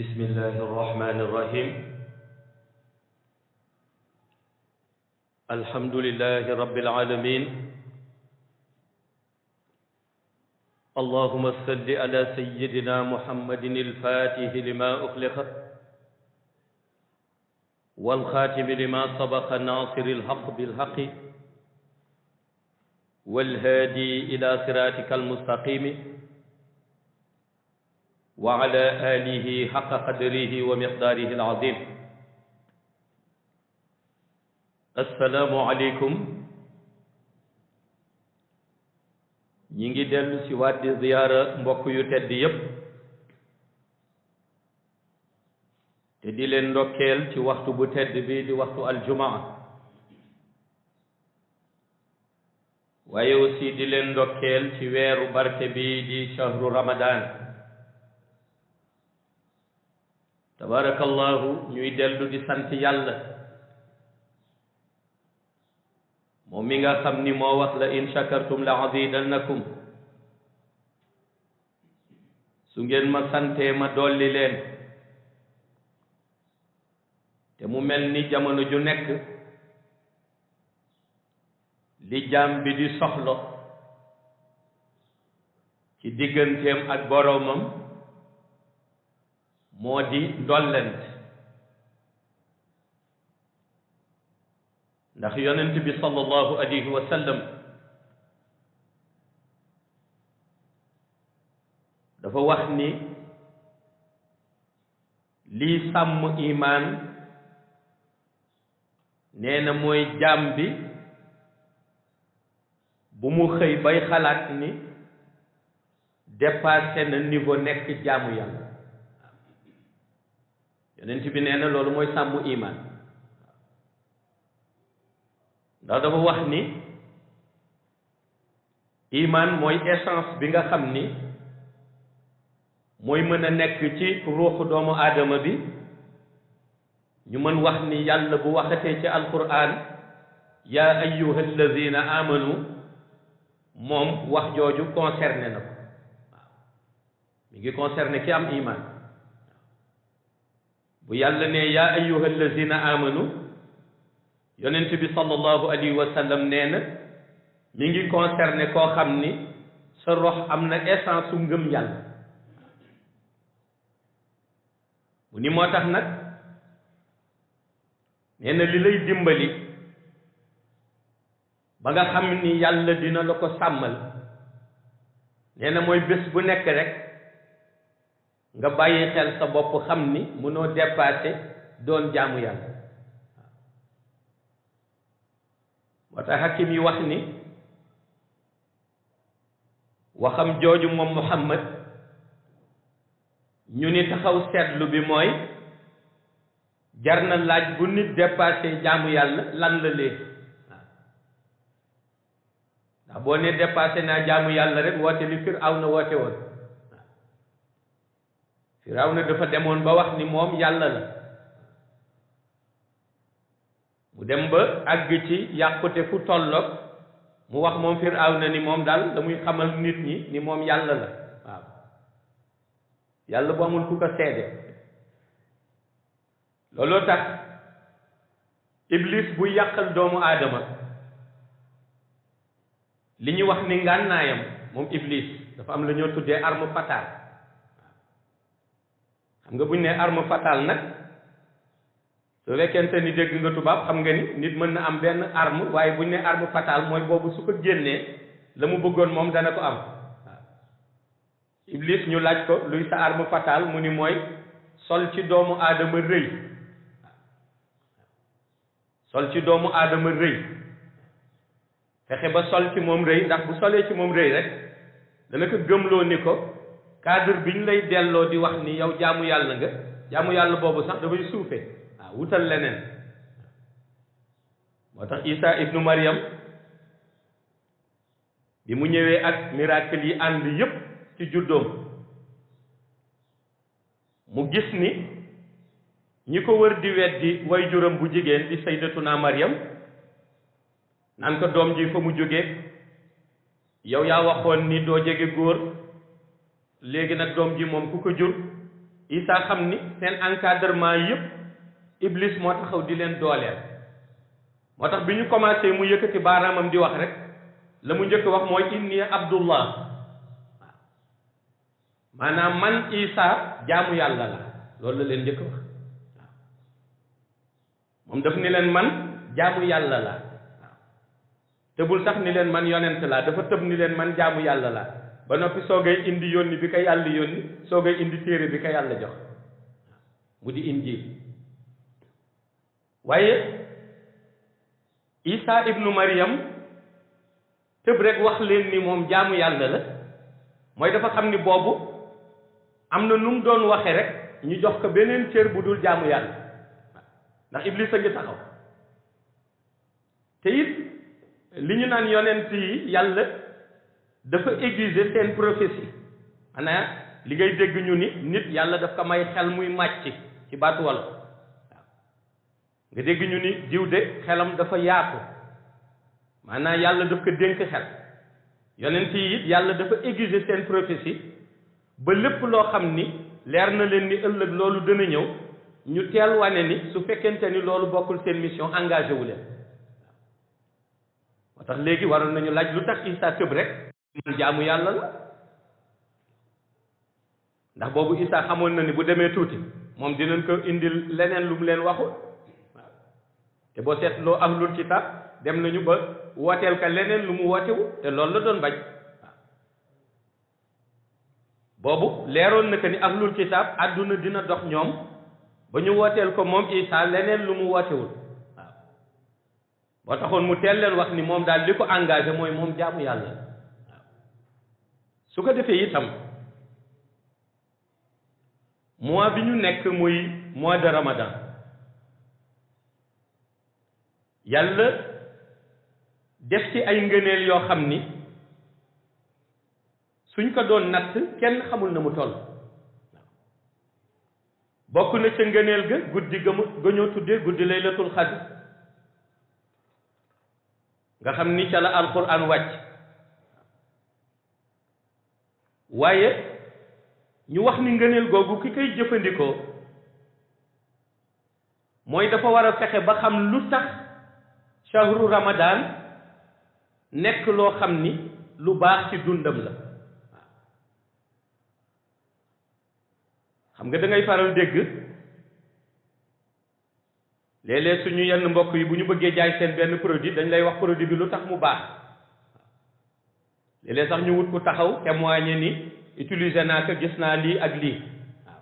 بسم الله الرحمن الرحيم الحمد لله رب العالمين اللهم صل على سيدنا محمد الفاتح لما أخلق والخاتم لما سبق ناصر الحق بالحق والهادي إلى صراطك المستقيم وعلى آله حق قدره ومقداره العظيم السلام عليكم ñi ngi dellu ci waat di ziyaara mbokk yu tedd yépp te di leen ndokkeel ci waxtu bu tedd bi di waxtu aljumaa waaye aussi di leen ndokkeel ci weeru barke bi di shahru ramadan tabarakallahu ñuy dellu di sant yàlla moom mi nga xam ni moo wax la in shakartum la azidannakum su ngeen ma santee ma dolli leen te mu mel ni jamono ju nekk li jaam bi di soxlo ci digganteem ak boroomam moo di ndollent ndax yonent bi sallallahu alayhi wa sallam dafa wax ni lii sàmm imaan nee na mooy jaam bi bu mu xëy bay xalaat ni dépassé na niveau nekk jaamu yàlla yonent bi nee na loolu mooy sàmm imaan ndax dafa wax ni imaan mooy essence bi nga xam ni mooy mën a nekk ci ruuxu doomu aadama bi ñu mën wax ni yàlla bu waxatee ci alquran yaa ayyuha alladina amanu moom wax jooju concerné na ko waaw mi ngi concerné ki am imaan bu yàlla ne yaa ayyuha alladina amanu yonent bi sallallahu alayhi wa sallam nee na mi ngi concerné koo xam ni sa rox am na essence su ngëm yàlla mu ni moo tax nag nee na li lay dimbali ba nga xam ni yàlla dina la ko sàmmal nee na mooy bés bu nekk rek nga bàyyi xel sa bopp xam ni mënoo dépassé doon jaamu yàlla moo tax hakim yi wax ni waxam jooju moom Muhammad ñu ni taxaw seetlu bi mooy jar na laaj bu nit dépassé jaamu yàlla lan la léegi ndax boo ne dépassé naa jaamu yàlla rek woote li Firawna woote woon Firawna dafa demoon ba wax ni moom yàlla la mu dem ba àgg ci yàqute fu tolloog mu wax moom Firawna ni moom daal da muy xamal nit ñi ni moom yàlla la waaw yàlla bu amul ku ko seede looloo tax iblis bu yàqal doomu aadama li ñu wax ni ngànnaayam moom iblis dafa am la ñoo tuddee arme fatale xam nga bu ñu nee arme fatale nag su fekkente ni dégg nga tubaab xam nga ni nit mën na am benn arme waaye bu ñu nee arme fatale mooy boobu su ko génnee la mu bëggoon moom dana ko am waaw iblis ñu laaj ko luy sa arme fatale mu ni mooy sol ci doomu aadama rëy sol ci doomu aadama rëy fexe ba sol ci moom rëy ndax bu solee ci moom rëy rek dana ko gëmloo ni ko cadre bi ñu lay delloo di wax ni yow jaamu yàlla nga jaamu yàlla boobu sax dafay suufee waaw wutal leneen moo tax Isa ibnu Maryam bi mu ñëwee ak miracle yi ànd yépp ci juddoom mu gis ni ñi ko wër di weddi way juram bu jigéen di sayyidatuna Maryam naan ko doom ji fa mu jógee yow yaa waxoon ni doo jege góor léegi nag doom ji moom ku ko jur Isa xam ni seen encadrement yëpp Iblis moo taxaw di leen dooleel moo tax bi ñu commencé mu yëkkati baaraamam di wax rek la mu njëkk wax mooy inni abdullah waaw maanaam man Isa jaamu yàlla la loolu la leen njëkk wax waaw moom daf ni leen man jaamu yàlla la waaw tëbul sax ni leen man yonent laa dafa tëb ni leen man jaamu yàlla la ba noppi soogay indi yónni bi ko yàlla yónni soogay indi téere bi ko yàlla jox mu di injiil waaye Isa ibnu Maryam tëb rek wax leen ni moom jaamu yàlla la mooy dafa xam ni boobu am na nu mu doon waxe rek ñu jox ko beneen cër bu dul jaamu yàlla ndax Iblis a ngi taxaw te it li ñu naan yonent yi yàlla dafa aiguiser seen prophétie maanaam li ngay dégg ñu ni nit yàlla daf ko may xel muy màcc ci baatu wala waaw nga dégg ñu ni diw de xelam dafa yaatu maanaam yàlla daf ko dénk xel yonent yi it yàlla dafa aiguiser seen prophétie ba lépp loo xam ni leer na leen ni ëllëg loolu dana ñëw ñu teel wane ni su fekkente ni loolu bokkul seen mission engagé wu leen moo tax léegi waroon nañu laaj lu tax Isa tëb rek man jaamu yàlla la ndax boobu Isa xamoon na ni bu demee tuuti moom dinañ ko indil leneen lu mu leen waxul waaw te boo seetloo ahlul kitaab dem nañu ba wooteel ka leneen lu mu wootewu te loolu la doon bañ waaw boobu leeroon na que ni ahlul kitaab àdduna dina dox ñoom ba ñu wooteel ko moom Isa leneen lu mu wootewul waaw boo taxoon mu teel leen wax ni moom daal li ko engagé mooy moom jaamu yàlla waaw su ko defee itam mois bi ñu nekk muy mois de Ramadan yàlla def ci ay ngëneel yoo xam ni suñ ko doon natt kenn xamul na mu toll bokk na ca ngëneel ga guddi ga ñoo tuddee guddi laylatul xadr nga xam ni ca la alquran wàcc waaye ñu wax ni ngëneel googu ki koy jëfandikoo mooy dafa war a fexe ba xam lu tax shahru ramadan nekk loo xam ni lu baax ci dundam la waaw xam nga da ngay faral dégg léeg-léeg suñu yenn mbokk yi bu ñu bëggee jaay seen benn produit dañ lay wax produit bi lu tax mu baax léeg-léeg sax ñu wut ku taxaw témoigner ni utiliser naa ko gis naa lii ak lii waaw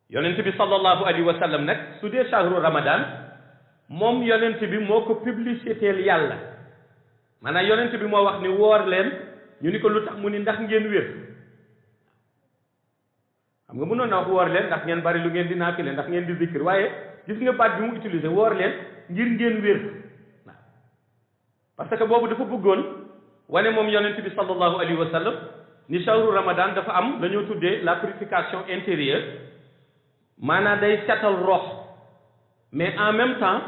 yonent bi sallallahu alayhi wa sallam nag su dee shahru ramadan moom yonent bi moo ko publicitéel yàlla maanaam yonent bi moo wax ni woor leen ñu ni ko lu tax mu ni ndax ngeen wér xam nga mënoon na wax woor leen ndax ngeen bari lu ngeen di naafile ndax ngeen di zikr waaye gis nga baat bi mu utilisé woor leen ngir ngeen wér waaw parce que boobu dafa bëggoon wane moom yonent bi sallallahu alayhi wa sallam ni shahru ramadan dafa am la ñoo tuddee la purification intérieure maanaam day setal rox mais en même temps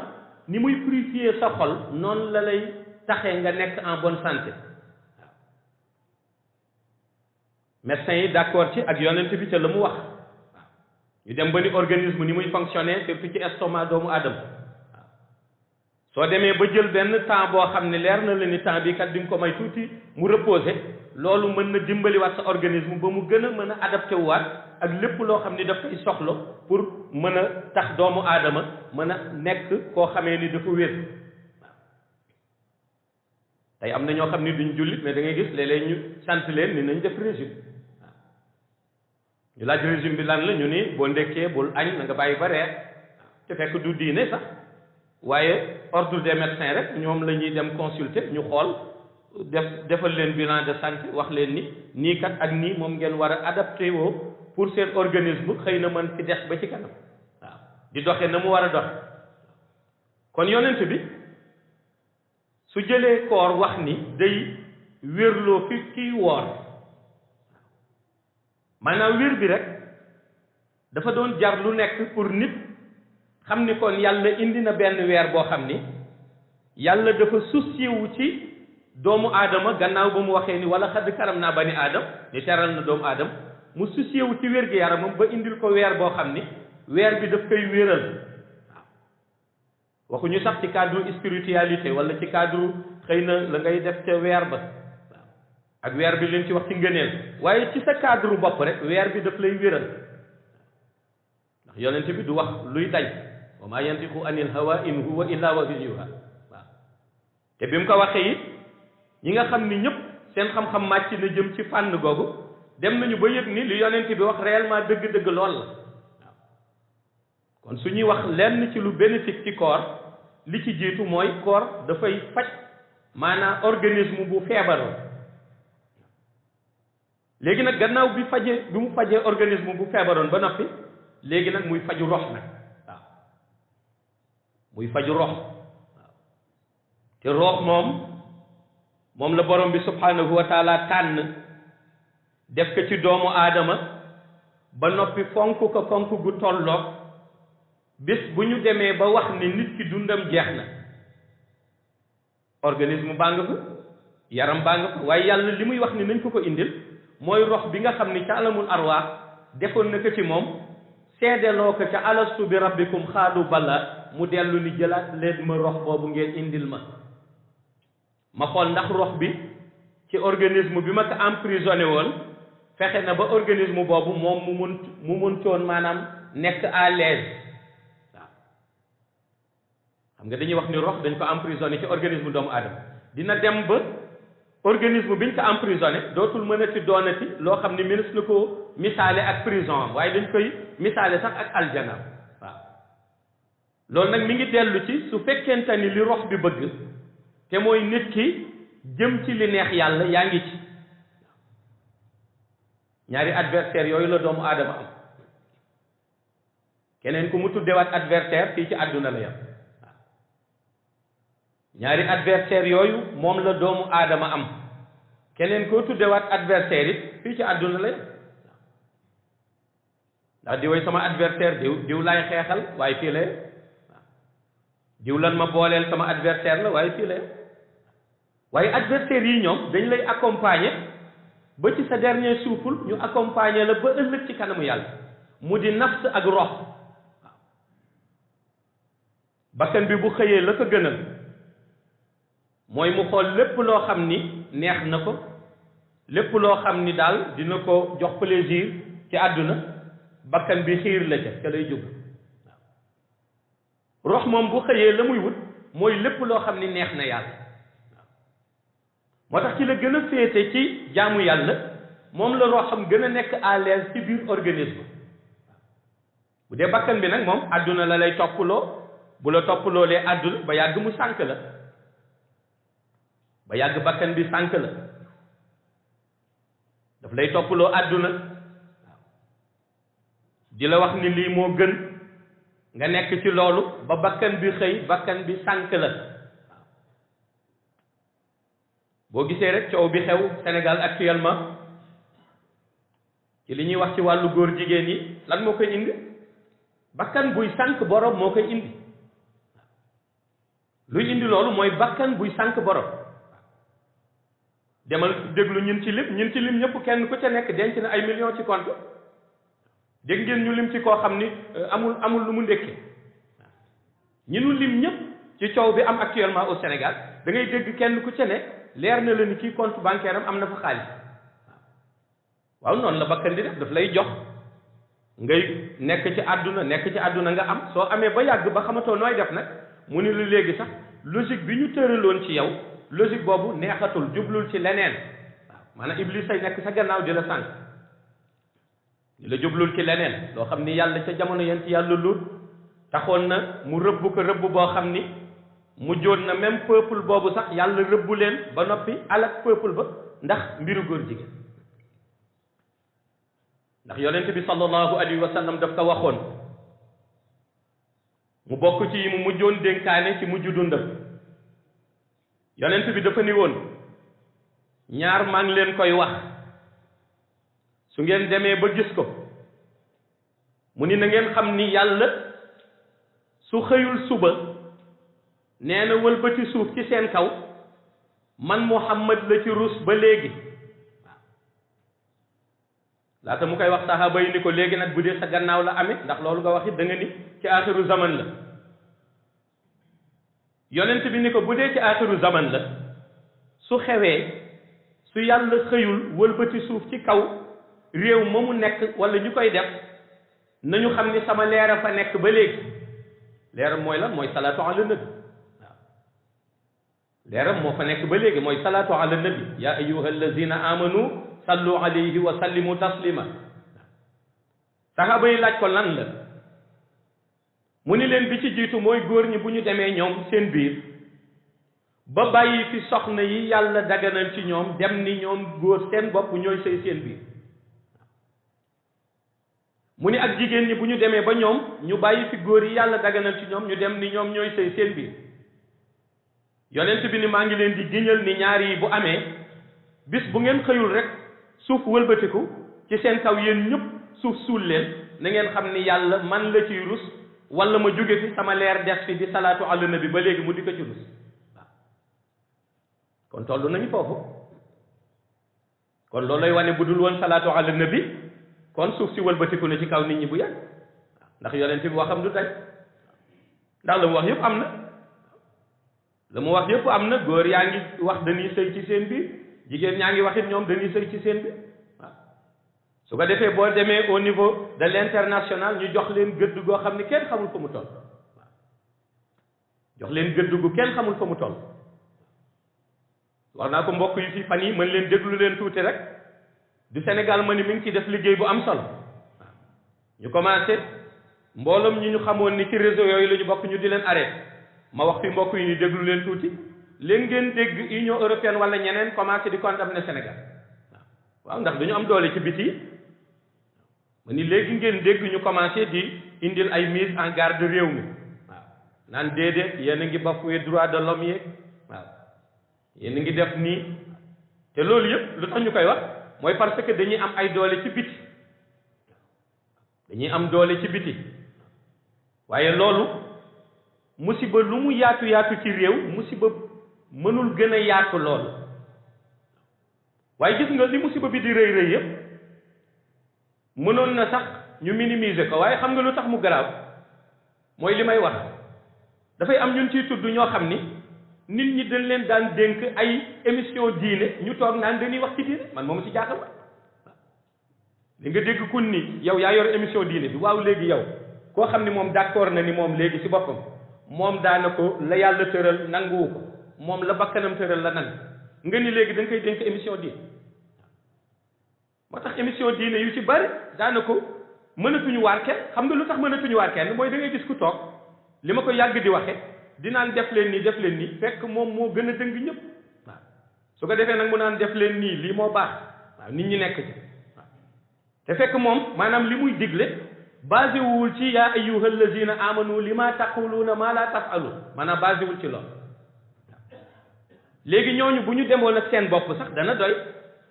ni muy purifier sa xol noonu la lay taxee nga nekk en bonne santé waaw médecins yi d'accord ci ak yonent bi ca la mu wax waaw ñu dem ba ni organisme ni muy fonctionner surtout ci estomac doomu aadama waaw soo demee ba jël benn temps boo xam ne leer na la ni temps bi kat di nga ko may tuuti mu reposer loolu mën na dimbaliwaat sa organisme ba mu gën a mën a adapté waat ak lépp loo xam ni daf koy soxla pour mën a tax doomu aadama mën a nekk koo xamee ni dafa wér waaw tey am na ñoo xam ni duñ jullit mais da ngay gis léeg-léeg ñu sant leen ni nañ def régime waaw ñu laaj régime bi lan la ñu ni boo ndekkee bul añ na nga bàyyi ba reer waaw te fekk du diine sax waaye ordre des médecins rek ñoom la ñuy dem consulter ñu xool defal leen bilan de santé wax leen ni nii kat ak nii moom ngeen war a adapté woo pour seen organisme xëy na mën fi des ba ci kanam waaw di doxe na mu war a doxe kon yonent bi su jëlee koor wax ni day wérloo kiy woor maanaam wér bi rek dafa doon jar lu nekk pour nit xam ni kon yàlla indi na benn weer boo xam ni yàlla dafa soucié wu ci doomu aadama gannaaw ba mu waxee ni wala xadd karam naa bani aadam ni teral na doomu aadama mu soucié wu ci wér-gu-yaramam ba indil ko weer boo xam ni weer bi daf koy wéral waaw waxuñu sax ci cadre spiritualité wala ci cadre xëy na la ngay def ca weer ba waaw ak weer bi leen ci wax ci ngëneel waaye ci sa cadre bopp rek weer bi daf lay wéral ndax yonent bi du wax luy day wa maa yantiqu anil hawa in huwa illa wahyun yuuhaa waaw te bi mu ko waxee it ñi nga xam ni ñëpp seen xam-xam màcc na jëm ci fànn googu dem nañu ba yëg ni li yonent bi wax réellement dëgg-dëgg lool la waaw kon su ñuy wax lenn ci lu bénéfique ci koor li ci jiitu mooy koor dafay faj maanaam organisme bu feebaroon léegi nag gannaaw bi mu fajee organisme bu feebaroon ba noppi léegi nag muy faju rox nag waaw muy faju rox waaw te rox moom la borom bi subhanahu wa taala tànn def ko ci doomu aadama ba noppi fonk ko fonk gu tolloog bés bu ñu demee ba wax ni nit ki dundam jeex na organisme baa nga fa yaram baa nga fa waaye yàlla li muy wax ni nañ ko indil mooy rox bi nga xam ni ca alamul arwaax defoon na ko ci moom seedeloo ko ca alastu bi rabbikum xaalu bala mu dellu ni jëlaat leen ma rox boobu ngeen indil ma xool ndax rox bi ci organisme bi ma ko emprisonné woon fexe na ba organisme boobu moom mu mun coon maanaam nekk à l'aise waaw xam nga dañuy wax ni rox dañ ko emprisonné ci organisme doomu aadama dina dem ba organisme biñ ko emprisonné dootul mënati doonati loo xam ni mënees na ko misaale ak prison am waaye dañ koy misaale sax ak aljana waaw loolu nag mi ngi dellu ci su fekkente ni li rox bi bëgg te mooy nit ki jëm ci li neex yàlla yaa ngi ci ñaari adversaire yooyu la doomu aadama am keneen ku mu tuddewaat adversaire fii ci àdduna la yam waaw ñaari adversaire yooyu moom la doomu aadama am keneen koo tuddewaat adversaire it fii ci àdduna la yam waaw ndax diwoy sama adversaire diw laay xeexal waaye fii la yam waaw diw lan ma booleel sama adversaire la waaye fii la yam waaye adversaire yi ñoom dañ lay accompagner ba ci sa dernier souffle ñu accompagner la ba ëllëg ci kanamu yàlla mu di nafs ak rox waaw bakkan bi bu xëyee la ko gënal mooy mu xool lépp loo xam ni neex na ko lépp loo xam ni daal dina ko jox plaisir ci àdduna bakkan bi xiir la ca lay jóg waaw rox moom bu xëyee la muy wut mooy lépp loo xam ni neex na yàlla moo tax ci la gën a féete ci jaamu yàlla moom la roxam gën a nekk à l'aise ci biir organisme bu dee bakkan bi nag moom àdduna la lay toppaloo bu la toppaloo lee àdduna ba yàgg mu sànk la ba yàgg bakkan bi sànk la daf lay toppaloo àdduna waaw di la wax ni lii moo gën nga nekk ci loolu ba bakkan bi xëy bakkan bi sànk la boo gisee rek coow bi xew Sénégal actuellement ci li ñuy wax ci wàllu góor jigéen yi lan moo koy indi bakkan buy sànk borom moo koy indi luy indi loolu mooy bakkan buy sànk borom demal déglu ñun ci lim ñëpp kenn ku ca nekk denc na ay millions ci compte dégg ngeen ñu lim ci koo xam ni amul lu mu ndékki ñi nu lim ñëpp ci coow bi am actuellement au Sénégal da ngay dégg kenn ku ca ne leer na la ni kii compte bancaire am na fa xaalis waaw noonu la bakkan di def daf lay jox ngay nekk ci àdduna nga am soo amee ba yàgg ba xamatoo nooy def nag mu ni lu léegi sax logique bi ñu tëraloon ci yow logique boobu neexatul jublul ci leneen waaw maanaam iblis say nekk sa gannaaw di la sànq di la jublul ci leneen loo xam ni yàlla ca jamono yent yàlla Luut taxoon na mu rëbb ko rëbb boo xam ni mu joon na même peuple boobu sax yàlla rëbbu leen ba noppi alak peuple ba ndax mbiru góor jigéen ndax yonent bi sallallahu alayhi wa sallam daf ko waxoon mu bokk ci yi mu mujjoon dénkaane ci mujj dundam yonent bi dafa ni woon ñaar maa ngi leen koy wax su ngeen demee ba gis ko mu ni na ngeen xam ni yàlla su xëyul suba nee na wëlbati suuf ci seen kaw man Muhammad la ci rus ba léegi laata mu koy wax saxaaba yi ni ko léegi nag bu dee sa gannaaw la amee ndax loolu nga wax it da nga ni ci axiru zaman la yonent bi ni ko bu dee ci axiru zaman la su xewee su yàlla xëyul wëlbati suuf ci kaw réew ma mu nekk wala ñu koy def nañu xam ni sama leer a fa nekk ba léegi leeram mooy lan mooy salaatu ala nabi waaw leeram moo fa nekk ba léegi mooy salaatu ala nabi ya ayyuha allazina amanu sallu alayhi wa sallimu taslima saxaaba yi laaj ko lan la mu ni leen bi ci jiitu mooy góor ñi bu ñu demee ñoom seen biir ba bàyyi fi soxna yi yàlla daganal ci ñoom dem ni ñoom góor seen bopp ñooy sëy seen biir mu ni ak jigéen ñi bu ñu demee ba ñoom ñu bàyyi fi góor yi yàlla daganal ci ñoom ñu dem ni ñoom ñooy sëy seen biir yonent bi ni maa ngi leen di giñal ni ñaar yi bu amee bis bu ngeen xëyul rek suuf wëlbatiku ci seen kaw yéen ñëpp suuf suul leen na ngeen xam ni yàlla man la ciy rus wala ma jóge fi sama leer des fi di salaatu ala nabi ba léegi mu di ko ci rus waaw kon toll nañu foofu kon loolu lay wane bu dul woon salaatu ala nabi kon suuf si wëlbatiku na ci kaw nit ñi bu yàgg ndax yonent bi waxam du daj ndax la mu wax yëpp am na la mu wax yëpp am na góor yaa ngi wax dañuy sëy ci seen biir jigéen ñaa ngi wax it ñoom dañuy sëy ci seen biir waaw su ko defee boo demee au niveau de l'international ñu jox leen gëdd goo xam ni kenn xamul fa mu toll waaw jox leen gëdd gu kenn xamul fa mu toll wax naa ko mbokk yi fi fan yi mën leen déglu leen tuuti rek du Sénégal ma ni mi ngi ci def liggéey bu am solo waaw ñu commencé mbooloom ñi ñu xamoon ni ci réseau yooyu la ñu bokk ñu di leen arrêté ma wax fi mbokk yi ñu déglu leen tuuti léegi ngeen dégg Union européenne wala ñeneen commencé di condamner Sénégal waaw ndax dañu am doole ci biti ma ni léegi ngeen dégg ñu commencé di indil ay mise en garde réew mi waaw naan déedéet yéen a ngi bafoué droit de l'homme yeeg waaw yéen a ngi def nii te loolu yëpp lu tax ñu koy wax mooy parce que dañuy am ay doole ci biti dañuy am doole ci biti waaye loolu musiba lu mu yaatu yaatu ci réew musiba mënul gën a yaatu loolu waaye gis nga li musiba bi di rëy rëy yëpp mënoon na sax ñu minimiser ko waaye xam nga lu tax mu garaaw mooy li may wax dafay am ñun ciy tudd ñoo xam ni nit ñi dañ leen daan dénk ay émission diine ñu toog naan dañuy wax ci diine man moomu ci jaaxal ma li nga dégg kun ni yow yaa yor émission diine bi waaw léegi yow koo xam ni moom d'accord na ni moom léegi ci boppam moom daana ko la yàlla tëral nanguwu ko moom la bakkanam tëral la nangu nga ni léegi da nga koy dénk émission diine moo tax émission diine yu ci bari daana ko mënatuñu waar kenn xam nga lu tax mënatuñu waar kenn mooy da ngay gis ku toog li ma ko yàgg di waxe dinaan def leen nii fekk moom moo gën a dëng ñëpp waaw su ko defee nag mu naan def leen nii lii moo baax waaw nit ñi nekk ci waaw te fekk moom maanaam li muy digle basé wul ci yaa ayyuha allazina amanu li ma taquluuna ma la tafaluun maanaam basé wul ci loolu léegi ñooñu bu ñu demoon ak seen bopp sax dana doy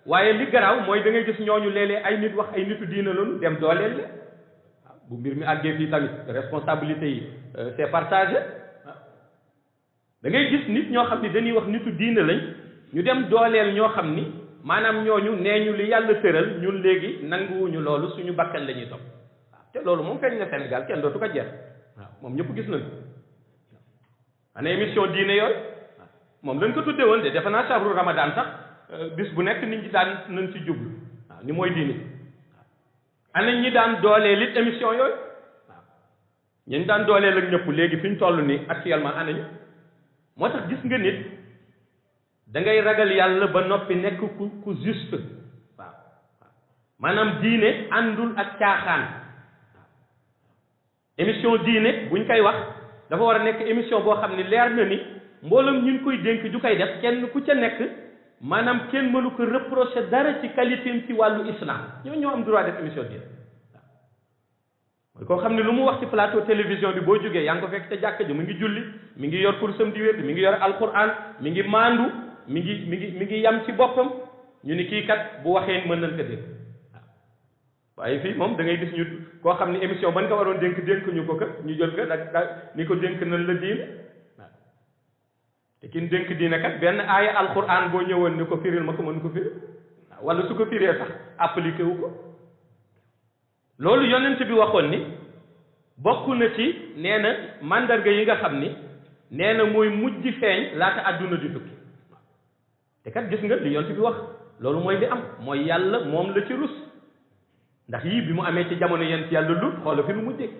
waaye li garaaw mooy da ngay gis ñooñu léeg-léeg ay nit wax ay nitu diina loolu dem dooleel la waaw bu mbir mi àggee fii tamit responsabilité yi c'est partagé waaw da ngay gis nit ñoo xam ni dañuy wax nitu diina lañ ñu dem dooleel ñoo xam ni maanaam ñooñu nee ñu li yàlla tëral ñun léegi nanguwuñu loolu suñu bakkan la ñuy topp waaw te loolu moom feeñ na Sénégal kenn dootu ko jeex waaw moom ñëpp gis nañu ana émission diine yooyu moom lañ ko tuddee woon de defe naa sabru Ramadan sax bis bu nekk nit ñi daan nañ ci jublu waaw ni mooy diine waaw ana ñi daan dooleel it émission yooyu waaw ñi daan dooleel ak ñëpp léegi fi ñu toll nii actuellement ana ñu moo tax gis nga nit da ngay ragal yàlla ba noppi nekk ku juste waaw maanaam diine àndul ak caaxaan waaw émission diine buñ koy wax dafa war a nekk émission boo xam ni leer na ni mbooloom ñu ngi koy dénk ju koy def kenn ku ca nekk maanaam kenn mënu ko reprocher dara ci qualité ci wàllu islam ñoo am droit def émission diine waaw mooy koo xam ne lu mu wax ci plateau télévision bi boo jógee yaa ngi ko fekk ca jàkka ji mu ngi julli mi ngi yor kursam di wér mi ngi yor alquran mi ngi maandu mi ngi yam ci boppam ñu ni kii kat bu waxee mën nañ ko dégg waaw waaye fii moom da ngay gis ñu koo xam ne émission ban ko waroon dénk ñu ko kat ñu jël ko da ni ko dénk nañ la diine waaw te kin dénk diine kat benn aaya alquran boo ñëwoon ni ko firil ma ko mën ko firi waaw wala su ko firee sax appliqué wu ko loolu yonent bi waxoon ni bokk na ci nee na mandarga yi nga xam ni nee na mooy mujj feeñ laata àdduna di tukki te kat gis nga li yonent bi wax loolu mooy li am mooy yàlla moom la ci rus ndax yii bi mu amee ci jamono yent yàlla lut xoola fi mu mujjee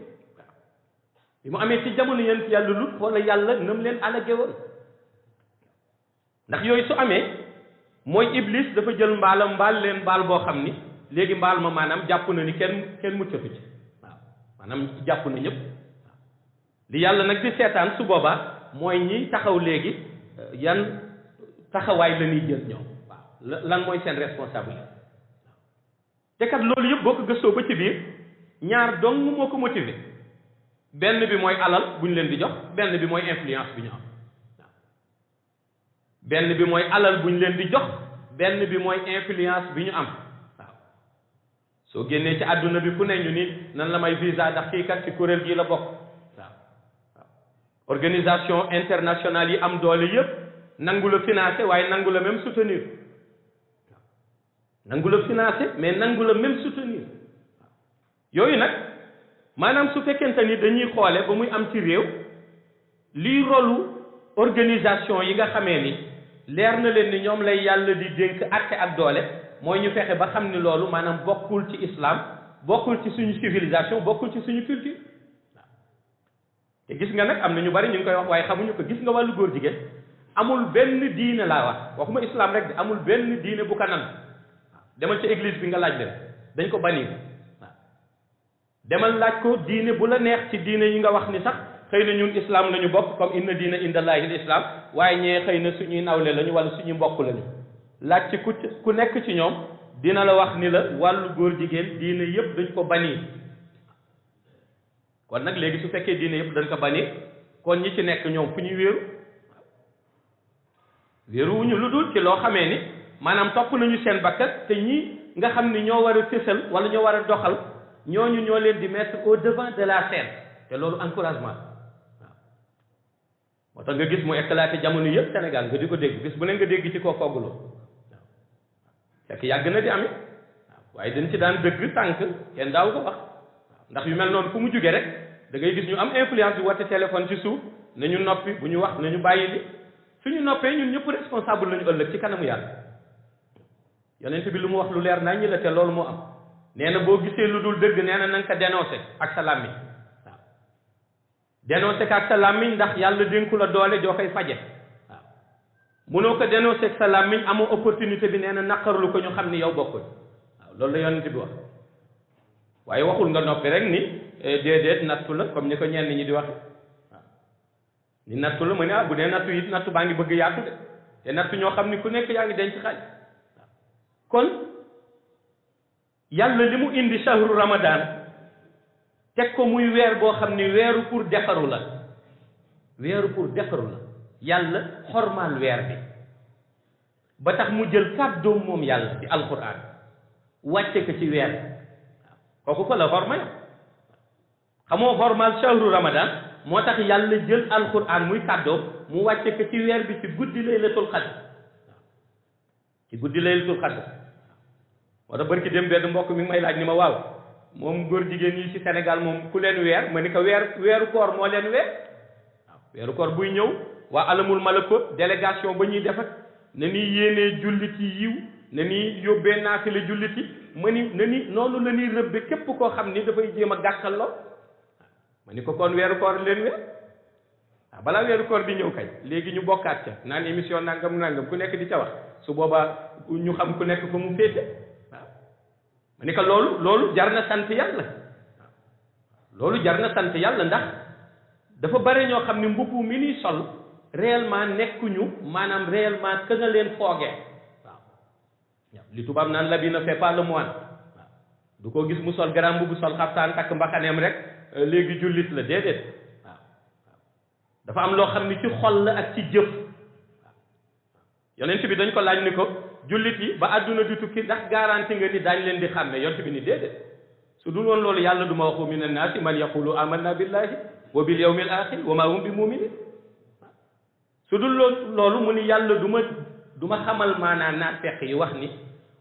bi mu amee ci jamono yent yàlla lut xoola yàlla nam leen alage woon ndax yooyu su amee mooy iblis dafa jël mbaalam mbaal leen mbaal boo xam ni léegi mbaal ma maanaam jàpp na ni kenn muccatu ci waaw maanaam jàpp na ñëpp waaw li yàlla nag di seetaan su boobaa mooy ñi taxaw léegi yan taxawaay la ñuy jël ñoom waaw lan mooy seen responsabilité te kat loolu yëpp boo ko gëstoo ba ci biir ñaar dong moo ko motivé benn bi mooy alal bu ñu leen di jox benn bi mooy influence bi ñu am waaw benn bi mooy alal bu ñu leen di jox benn bi mooy influence bi ñu am waaw soo génnee ci àdduna bi fu ne ñu ni nan la may visa ndax kii kat ci kuréel gii la bokk waaw waaw organisation internationale yi am doole yëpp nangu la financé waaye nangu la même soutenir waaw nangu la financé mais nangu la même soutenir waaw yooyu nag maanaam su fekkente ni dañuy xoole ba muy am ci réew lii rolu organisation yi nga xamee ni leer na leen ni ñoom lay yàlla di dénk àtte ak doole mooy ñu fexe ba xam ni loolu maanaam bokkul ci islam bokkul ci suñu civilisation bokkul ci suñu culture waaw te gis nga nag am na ñu bari ñu ngi koy wax waaye xamuñu ko gis nga wàllu góor jigéen amul benn diine laa wax waxuma islam rek de amul benn diine bu ko nan waaw demal ci église bi nga laaj leen dañ ko bannir waaw demal laaj ko diine bu la neex ci diine yi nga wax ni sax xëy na ñun islam lañu bokk comme inna diina indallahi l islam waaye ñee xëy na suñuy nawle lañu wala suñuy mbokk lañu laaj ci ku nekk ci ñoom dina la wax ni la wàllu góor jigéen diine yëpp dañ ko bannir kon nag léegi su fekkee diine yëpp dañ ko bannir kon ñi ci nekk ñoom fu ñuy wéeruwuñu lu dul ci loo xamee ni maanaam topp nañu seen bakkat te ñi nga xam ni ñoo war a fésal wala ñoo war a doxal ñooñu ñoo leen di mettre au devant de la scène te loolu encouragement waaw moo tax nga gis mu éclaté jamono yëpp Sénégal nga di ko dégg bis bu ne nga dégg ci koo fogguloo waaw fekk yàgg na di amee waaw waaye dañ ci daan dëgg tànk kenn daaw ko wax waaw ndax yu mel noonu fu mu jógee rek da ngay gis ñu am influence bi woote téléphone ci suuf nañu noppi bu ñu wax nañu bàyyi li suñu noppee ñun ñëpp responsable lañu ëllëg ci kanamu yàlla yonent bi lu mu wax lu leer nañ ñi la te loolu moo am nee na boo gisee lu dul dëgg nee na nga ko dénoncé ak sa làmmiñ waaw dénoncé ko ak sa làmmiñ ndax yàlla dénku la doole joo koy faje waaw mënoo ko dénoncé ak sa làmmiñ amoo opportunité bi nee na naqarlu ko ñu xam ni yow bokkul waaw loolu la yonent bi wax waaye waxul nga noppi rek ni déedéet nattu la comme ni ko ñenn ñi di waxe waaw ni nattu la ma ne bu dee nattu it nattu baa ngi bëgg yaatu de te nattu ñoo xam ni ku nekk yaa ngi denc xaalis waaw kon yàlla li mu indi shahru ramadan teg ko muy weer boo xam ni weeru pour defaru la weeru pour defaru la yàlla xormaal weer bi ba tax mu jël kàddoom moom yàlla ci alquran wàcce ko ci weer waaw kooku ko la xorma yo xamoo xormaal shahru ramadan moo tax yàlla jël alquran muy kàddoom mu wàcce ko ci weer bi ci guddi laylatul qadr waaw ci guddi laylatul qadr moo tax barki dem benn mbokk mi ngi may laaj ni ma waaw moom góor jigéen yi ci Sénégal moom ku leen weer ma ni ko weeru koor moo leen weer waaw weeru koor buy ñëw waa alamul malakut délégation ba ñuy defat na ni yéenee jullit yi yiw na ni yóbbee naafila jullit yi ma ni na ni noonu la ñuy rëbbe képp koo xam ni dafay jéem a gàkkal lool ma ni ko kon weeru koor leen weer waaw balaa weeru koor di ñëw kay léegi ñu bokkaat ca naan émission nangam ku nekk di ca wax su boobaa ñu xam ku nekk fa mu féete ma ni ko loolu jar na sant yàlla loolu jar na sant yàlla ndax dafa bare ñoo xam ne mbubb mi ni sol réellement nekkuñu maanaam réellement que nga leen foogee waaw li tubaab naan l'habit ne fait pas le moine waaw du ko gis mu sol grand mbubb sol xaftaan takk mbaxaneem rek léegi jullit la déedéet waaw dafa am loo xam ni ci xol la ak ci jëf waaw yonent bi dañ ko laaj ni ko jullit yi ba àdduna di tukki ndax garanti nga ni daañ leen di xàmme yonent bi ni déedéet su dul woon loolu yàlla du ma waxu min annaasi man yaqulu amanna billahi wa bil yawmil axir wa ma hum bi muminin su dul loolu mu ni yàlla du ma xamal maanaa naafeq yi wax ni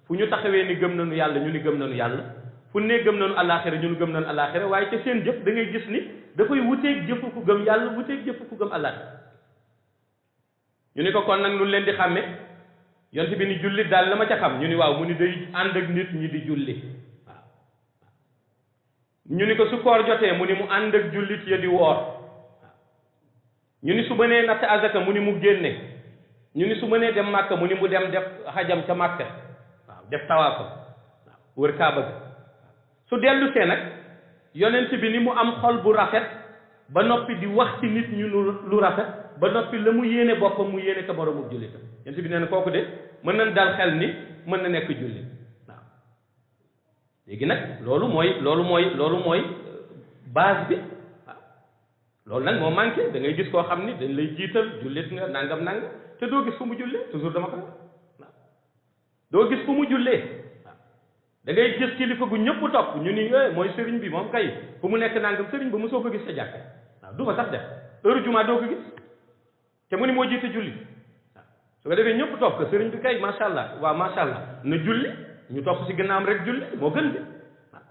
fu ñu taxawee ni gëm nañu yàlla ñu ni gëm nañu yàlla fu ne gëm nañu àllaaxira ñun gëm nañu àllaaxira waaye ca seen jëf da ngay gis ni dafay wuteeg jëf ku gëm yàlla wuteeg jëf ku gëm àllaaxira ñu ni ko kon nag lu leen di xàmme yonent bi ni julli daal la ma ca xam ñu ni waaw mu ni day ànd ak nit ñi di julli waaw ñu ni ko su koor jotee mu ni mu ànd ak jullit ya di woor ñu ni su mënee natt azaka mu ni mu génne ñu ni su mënee dem màkka mu ni mu dem def xajam ca màkka waaw def tawaafam waaw wër kaaba ga su dellu see nag yonent bi ni mu am xol bu rafet ba noppi di wax ci nit ñu lu rafet ba noppi la mu yéene boppam mu yéene ko moromu jullitam yonent bi nee na kooku de mën nañ dal xel ni mën na nekk jullit waaw léegi nag loolu mooy base bi waaw loolu nag moo manqué da ngay gis koo xam ni dañ lay jiital jullit nga nangam te doo gis fu mu jullee toujours dama ko waaw doo gis fu mu jullee waaw da ngay gis kilifa gu ñëpp topp ñu ni mooy sëriñ bi moom kay fu mu nekk nangam sëriñ ba mosoo ko gis sa jàkka waaw du fa sax def heure jumaa doo ko gis te mu ni moo jiite julli waaw su ko defee ñëpp topp ko sëriñ bi kay macha allah waaw macha allah na julli ñu topp si gannaam rek julli moo gën bi waaw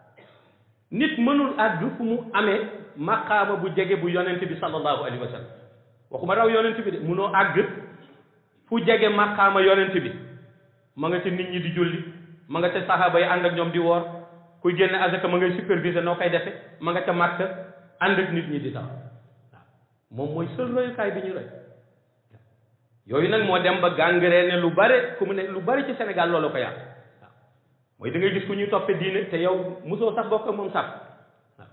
nit mënul àgg fu mu amee maqaama bu jege bu yonent bi sallallahu alayhi wa sallam waxuma raw yonent bi de munoo àgg fu jege maqaama yonent bi ma nga ca nit ñi di julli ma nga ca saxaaba yi ànd ak ñoom di woor kuy génne azaka ma ngay superviser noo koy defe ma nga ca màkk ànd ak nit ñi di tax waaw moom mooy seul royukaay bi ñu roy yooyu nag moo dem ba gangrène ne lu bare ku mu ne lu bari ci Sénégal loolu ko yàq waaw mooy da ngay gis ku ñuy toppe diine te yow mosoo sax bokk ak moom sax waaw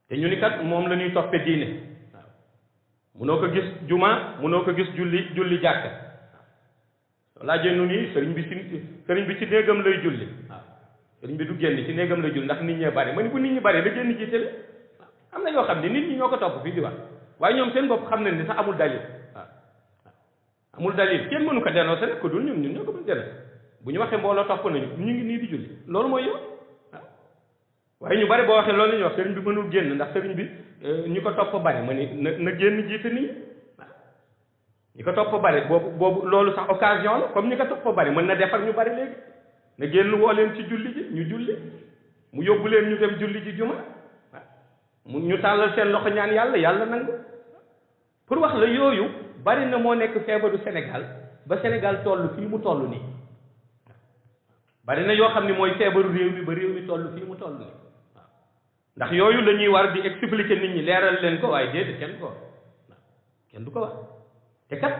te ñu ni kat moom la ñuy toppe diine waaw munoo ko gis juma munoo ko gis julli jàkk waaw laajee nu nii sëriñ bi ci néegam lay julli waaw sëriñ bi du génn ci néegam lay julli ndax nit ñee bari ma ni bu nit ñi bari la génn jiite la waaw am na yoo xam ne nit ñi ñoo ko topp fii di wax waaye ñoom seen bopp xam nañ ni sax amul dalil amul dalil kenn mënu ko dénoncé rek ko dul ñun ñoo ko mën dénoncé bu ñu waxee mbooloo topp nañu ñu ngi nii di julli loolu mooy yoon waaw waaye ñu bari boo waxee loolu la ñuy wax sëriñ bi mënul génn ndax sëriñ bi ñi ko topp bari ma ni na génn jiite nit ñi waaw ñi ko topp bari boobu loolu sax occasion la comme ñi ko topp bari mën na defar ñu bari léegi na génn woo leen ci julli ji ñu julli mu yóbbu leen ñu dem julli ji juma waaw mu ñu tàllal seen loxo ñaan yàlla nangu pour wax la yooyu bari na moo nekk feebaru Sénégal ba Sénégal toll fii mu toll nii bari na yoo xam ni mooy feebaru réew mi ba réew mi toll fii mu toll nii waaw ndax yooyu la ñuy war di expliquer nit ñi leeral leen ko waaye déedéet kenn ko waaw kenn du ko wax te kat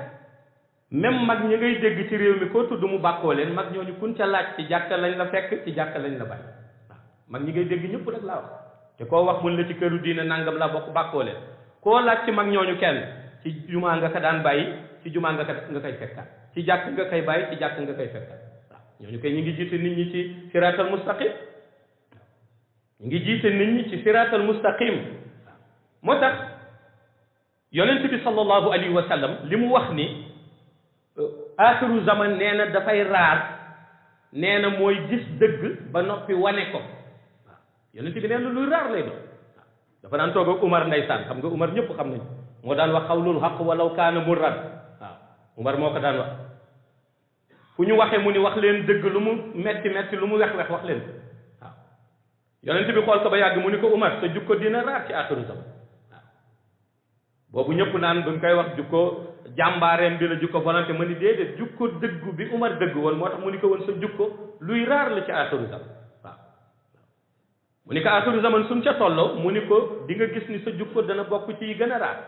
même mag ñi ngay dégg ci réew mi koo tudd mu bàkkoo leen mag ñooñu kun ca laaj ci jàkka lañ la fekk ci jàkka lañ la bàyyi waaw mag ñi ngay dégg ñëpp rek laa wax te koo wax mën la ci këru diina nangam la bokk bàkkoo leen koo laaj ci mag ñooñu kenn ci jumaa nga ko daan bàyyi ci jumaa nga koy fekkaat ci jàkk nga koy bàyyi ci jàkk nga koy fekkaat waaw ñooñu koy ñu ngi jiite nit ñi ci siraatal mustaqim ñu ngi jiite nit ñi ci siraatal mustaqim waaw moo tax yonent bi sallallahu alayhi wa sallam li mu wax ni axiru zaman nee na dafay raar nee na mooy gis dëgg ba noppi wane ko waaw yonent bi nee na luy raar lay doon waaw dafa daan toog ak Umar ndeysaan xam nga Umar ñëpp xam nañu moo daan wax xawlul xaq walaw kaana murran waaw Umar moo ko daan wax fu ñu waxee mu ni wax leen dëgg lu mu metti lu mu wex wax leen ko waaw yonent bi xool ko ba yàgg mu ni ko Umar sa jukko dina raar ci axiru zaman waaw boobu ñëpp naan buñ koy wax jukko jàmbaareem bi la jukko volonté ma ni déedéet jukko dëggu bi Umar dëgg woon moo tax mu ni ko woon sa jukko luy raar la ci axiru zaman waaw mu ni ko axiru zaman suñ ca tolloo mu ni ko di nga gis ni sa jukko dana bokk ci yi gën a raar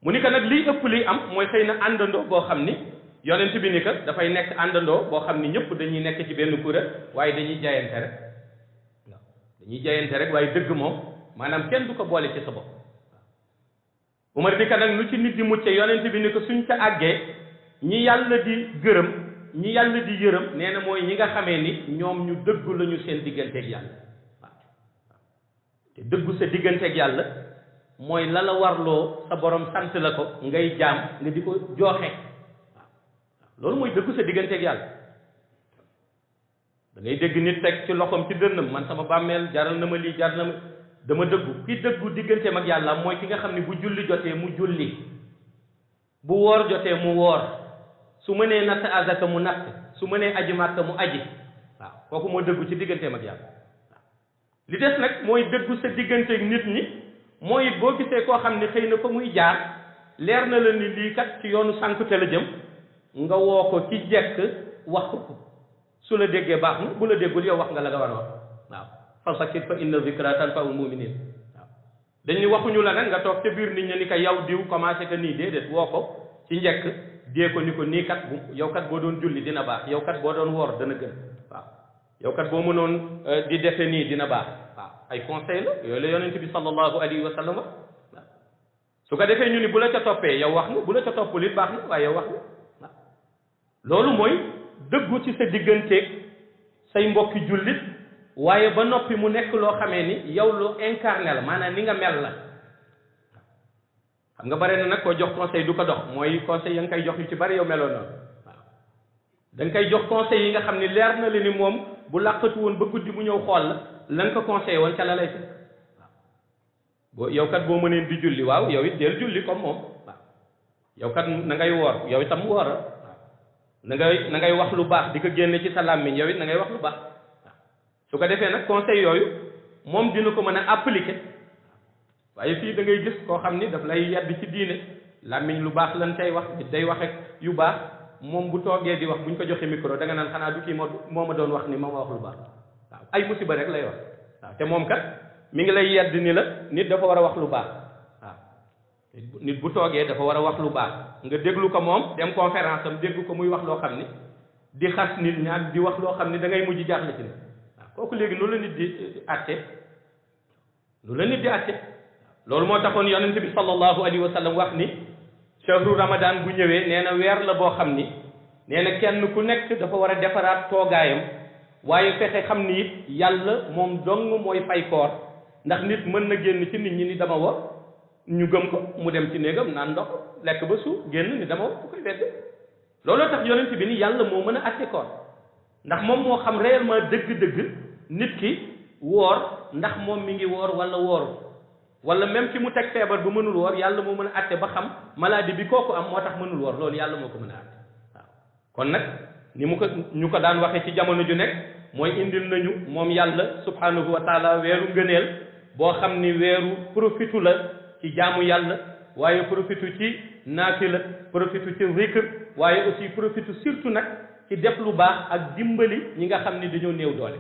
mu ni ko nag liy ëpp liy am mooy xëy na àndandoo boo xam ni yonent bi ni ko dafay nekk àndandoo boo xam ni ñëpp dañuy nekk ci benn kuréel waaye dañuy jayante rek waaw dañuy jayante rek waaye dëgg moom maanaam kenn du ko boole ci sa bopp waaw Umar ni ko nag lu ci nit di mucce yonent bi ni ko suñ ca àggee ñi yàlla di gërëm ñi yàlla di yërëm nee na mooy ñi nga xamee ni ñoom ñu dëggu lañu seen digganteeg yàlla waaw te dëggu sa digganteeg yàlla mooy la la warloo sa borom sant la ko ngay jaam nga di ko jooxe waaw loolu mooy dëggu sa digganteeg yàlla da ngay dégg nit teg ci loxoom ci dënnam man sama bàmmeel jaral na ma lii jaral na ma dama dëggu ki dëggu digganteem ak yàlla mooy ki nga xam ne bu julli jotee mu julli bu woor jotee mu woor su mënee natt azaka mu natt su mënee aji màkka mu aji waaw kooku moo dëggu ci digganteem ak yàlla li des nag mooy dëggu sa digganteeg nit ñi mooy boo gisee koo xam ne xëy na fa muy jaar leer na la ni lii kat ci yoonu sànkute la jëm nga woo ko ci jekk wax ko su la déggee baax na bu la déggul yow wax nga la nga war a wax waaw fa zakkir fa inna zikra tanfa'ul mu'minin waaw dañuy waxuñu la nag nga toog ca biir nit ñi ni ko yow diw commencé que nii déedéet woo ko ci njekk dee ko ni ko nii kat bu yow kat boo doon julli dina baax yow kat boo doon woor dana gën waaw yow kat boo mënoon di defe nii dina baax waaw ay conseil la yooyu la yonent bi sallallahu alayhi wa sallam waaw su ko defee ñu ni bu la ca toppee yow wax nga bu la ca toppul it baax na waaye yow wax nga waaw loolu mooy dëggu ci sa digganteeg say mbokki jullit waaye ba noppi mu nekk loo xamee ni yow lu incarné la maanaam ni nga mel la xam nga bare na nag koo jox conseil du ko dox mooy conseil ya nga koy jox yu ci bari yow meloon noonu waaw da nga koy jox conseil yi nga xam ni leer na la ni moom bu làqatu woon ba guddi mu ñëw xool la nga ko conseillé woon ca la lay fekk waaw yow kat boo mëneen di julli waaw yow it del julli comme moom waaw yow kat na ngay woor yow itam woor waaw na ngay wax lu baax di ko génne ci sa làmmiñ yow it na ngay wax lu baax waaw su ko defee nag conseil yooyu moom dina ko mën a appliquer waaye fii da ngay gis koo xam ni daf lay yedd ci diine làmmiñ lu baax lan cay wax day wax ak yu baax moom bu toogee di wax bu ñu ko joxe micro da nga naan xanaa du kii moo ma doon wax ni ma wax lu baax waaw ay musiba rek lay wax waaw te moom kat mi ngi lay yedd ni la nit dafa war a wax lu baax waaw nit bu toogee dafa war a wax lu baax nga déglu ko moom dem conférence am déglu ko muy wax loo xam ni di xas nit ñaar di wax loo xam ni da ngay mujj jaaxle ci ne waaw kooku léegi loolu la nit di àtte loolu la nit di àtte loolu moo taxoon yonent bi sallallahu alayhi wa sallam wax ni shahru ramadan bu ñëwee nee na weer la boo xam ni nee na kenn ku nekk dafa war a defaraat toogaayam waaye fexe xam ni it yàlla moom dong mooy fay koor ndax nit mën na génn ci nit ñi ni dama war ñu gëm ko mu dem ci néegam naan ndox lekk ba suuf génn ni dama war ku koy wedde looloo tax yonent bi ni yàlla moo mën a atte koor ndax moom moo xam réellement dëgg-dëgg nit ki woor ndax moom mi ngi woor wala wooru wala même ci mu teg feebar bu mënul woor yàlla moo mën a atte ba xam maladie bi kooku am moo tax mënul woor loolu yàlla moo ko mën a atte waaw kon nag ni mu ko ñu ko daan waxee ci jamono ju nekk mooy indil nañu moom yàlla subhanahu wa taala weeru ngëneel boo xam ni weeru profitu la ci jaamu yàlla waaye profitu ci naafila profitu ci zikr waaye aussi profitu surtout nag ci def lu baax ak dimbali ñi nga xam ni dañoo néew doole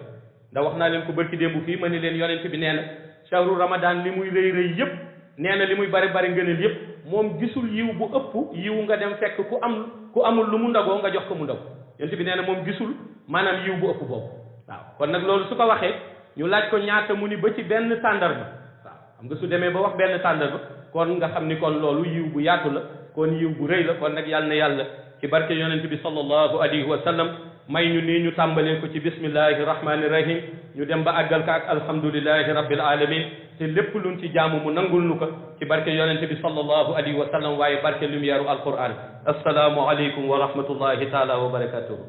ndax wax naa leen ko bërki démb fii ma ni leen yonent bi nee na shahru ramadan li muy rëy rëy yëpp nee na li muy bari bari ngëneel yëpp moom gisul yiw bu ëpp yiw nga dem fekk ku amul lu mu ndagoo nga jox ko mu ndog yonent bi nee na moom gisul maanaam yiw bu ëpp boobu waaw kon nag loolu su ko waxee ñu laaj ko ñaata mu ni ba ci benn tàndarma waaw xam nga su demee ba wax benn tàndarma kon nga xam ni kon loolu yiw bu yaatu la kon yiw bu rëy la kon nag yàlla na yàlla ci barke yonent bi sallallahu alayhi wa sallam may ñu nii ñu tàmbalee ko ci bismillahi rahmani rahim ñu dem ba àggal ka ak alhamdulillahi rabbil alamin te lépp luñ ci jaamu mu nangul nu ko ci barke yonent bi sallallahu alayhi wa sallam waaye barke lumière u alquran assalaamu aleykum wa rahmatullahi taala wa barakatuhu